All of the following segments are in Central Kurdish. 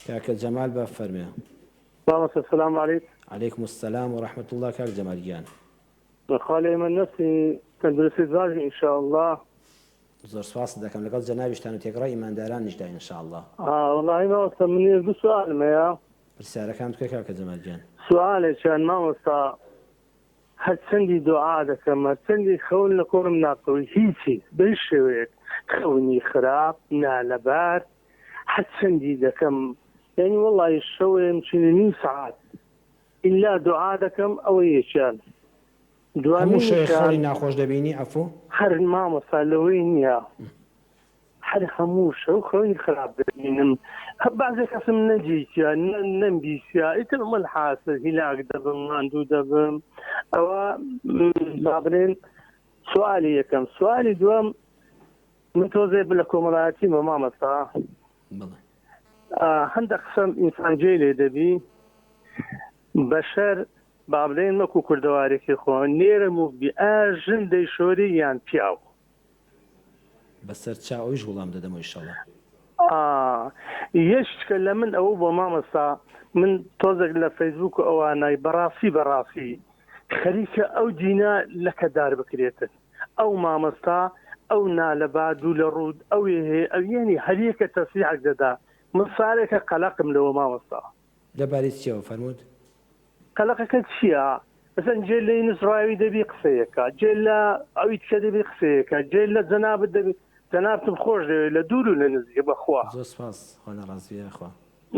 کاکە جەمال بە فەرمێ. مامۆستا سلام علیک. علیکم السلام و رحمة اللە کاک جەمال گیان. خوا لە ئێمە نەسی تەندروستیت باش بی ان شاء اللە. زۆر سپاست دەکەم لەگەڵ جەنابیشتان و تێکڕای ئیماندارانیشدا ان شاء اللە. وەڵاهی مامۆستا من یەک دوو سوالم هەیە. پرسیارەکان بکە کاکە جەمال گیان. سوالێکیان مامۆستا هەرچەندی دوعا دەکەم هەرچەندی خەون لە کۆڵم ناکەوی هیچی بە هیچ شێوەیەک خەونی خراپ نالەبار هەرچەندی دەکەم یانی وەڵی شەوێم چینی نیو سەعات ئیلا دوعا دەکەم ئەوە یەکیان هەموو شەوێک دوامینیشیان خەونی ناخۆش دەبینی عەفو؟ هەر مامۆستا لەوەی نییە هەر هەموو شەو خەونی خراپ دەبینم بەعزێ کەسم نەدیتە نەمبیستە ئیتر وەلحاسل هیلاک دەبم ماندوو دەبم ئەوە با بڵێن سوالی یەکەم سوالی دووەم من تۆزێ لە کۆمەڵایەتیمە مامۆستا بەڵێ هەندە قسەم ئینسان جێ لێ دەبی بەشەر با بڵێن وەکو کوردەوارێکی خۆ نێرە موبی ئا ژن دەیشۆری یان پیاو بەسەر چاو ئەویش وڵام دەدەمەوە ئیشەڵا. ئا یەشتکە لە من ئەوە بۆ مامۆستا من تۆزێک لە فەیسبوک و ئەوانای بەڕاستی بەڕاستی خەریکە ئەو دینە لەکەدار بکرێتن ئەو مامۆستا ئەو نالەبا دوو لە ڕوود ئەو هەیە ئەو یەنی هەریەکە تەسریحەک دەدا من سارێکە قەلەقم لەوە مامۆستا. لە بارەی چیەوە فەرمووت؟ قەلەقەکە چیە؟ مەسەن جێ لە یونس ڕاوی دەبی قسەیەکە جێ لە ئەوی تکە دەبی قسەیەکە جێ لە جەنابت دەبی جەنابتم خۆش دەوێت لە دوور و لە نزیک بەخوا. زۆر سوپاس خوا لە ڕازی بێ یاخوا.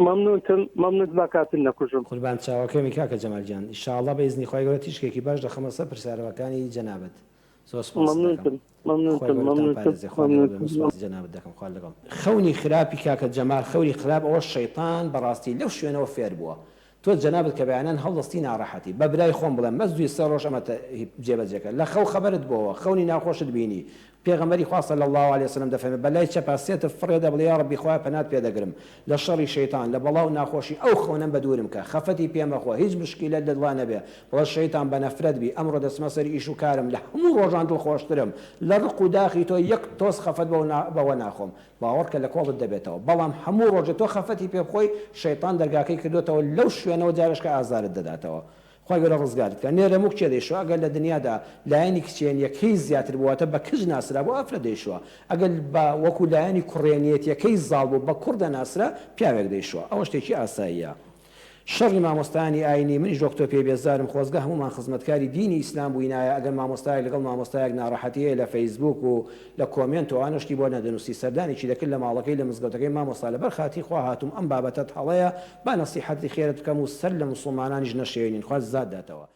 مەمنونتم مەمنونت با کاتت نەکوژم. قوربان چاوەکەمی کاکە جەمال گیان ئیشاڵڵا بە ئیزنی خوای گەورە تیشکێکی باش دەخەمە سەر پرسیارەوەکانی جەنابت زۆر سوپاست دەکەم مەمنونتم خوای مەمنونتم گەورەتان مەمنونتم پارێزێ خوا لەگەڵ بێ من مەمنونتم. سوپاسی جەنابت دەکەم خوا لەگەڵ. خەونی خراپی کاکە جەمال خەونی خراپ ئەوە شەیتان بەڕاستی لەو شوێنەوە فێر بووە تۆ جەنابت کە بەیانان هەڵدەستی ناڕەحەتی. بە برای خۆم بڵێم بەس دوی سێ ڕۆژ ئەمە جێبەجێ کە. لە خەو خەبەرت بۆوە، خەونی ناخۆشت بینی. پێغەمبەری خوا صلی اللە علیە وسلم دەفەرمێ بە لای چەپا سێ تف فڕێ دە بڵێ یاڕەبی خوایە پەنات پێ دەگرم لە شەڕی شەیتان، لە بەڵا و ناخۆشی ئەو خەونەم بە دوورم کە. خەفەتی پێ مەخۆ، هیچ مشکیلەت لە دڵا نەبێ. بڵێ شەیتان بە نەفرەت بی ئەمڕۆ دەچمە سەر ئیش و کارم لە هەموو ڕۆژان دڵخۆشترم. لە ڕق و داخی تۆ یەک تۆز خەفەت بەوە ناخۆم. باوەڕکە لە کۆڵت دەبێتەوە بەڵام هەموو ڕۆژێ تۆ خەفەتی پێ بخۆی شەیتان دەرگاکەی کردۆتەوە لەو شوێنەوە جارێشکە ئازارت دەداتەوە خوای گەورە ڕزگارت کا نێرەموو کێ دەیشوا ئەگەر لە دنیادا لایەنی کچێنیەکەی زیاتر بوو واتە بە کچ ناسرابوو ئافرەت دەیشوا ئەگەر بە وەکو لایەنی کوڕێنیەتیەکەی زاڵ بوو بە کوڕ دەناسرا پیاوێک دەیشوا ئەوە شتێکی ئاساییە. شەڕی مامۆستایانی ئاینی منیش وەک تۆ پێی بێزارم خۆزگە هەموومان خزمەتکاری دینی ئیسلام بووینایە ئەگەر مامۆستایەک لەگەڵ مامۆستایەک ناڕەحەتی هەیە لە فەیسبووک و لە کۆمێنت و ئەوانە شتی بۆ نەدەنووسی سەردانێکی دەکرد لە ماڵەکەی لە مزگەوتەکەی مامۆستا لەبەر خاتری خوا هاتووم ئەم بابەتەت هەڵەیە با نەسیحەتی خێرت بکەم و سەر لە موسڵمانانیش نەشێوێنین خوا جزات داتەوە.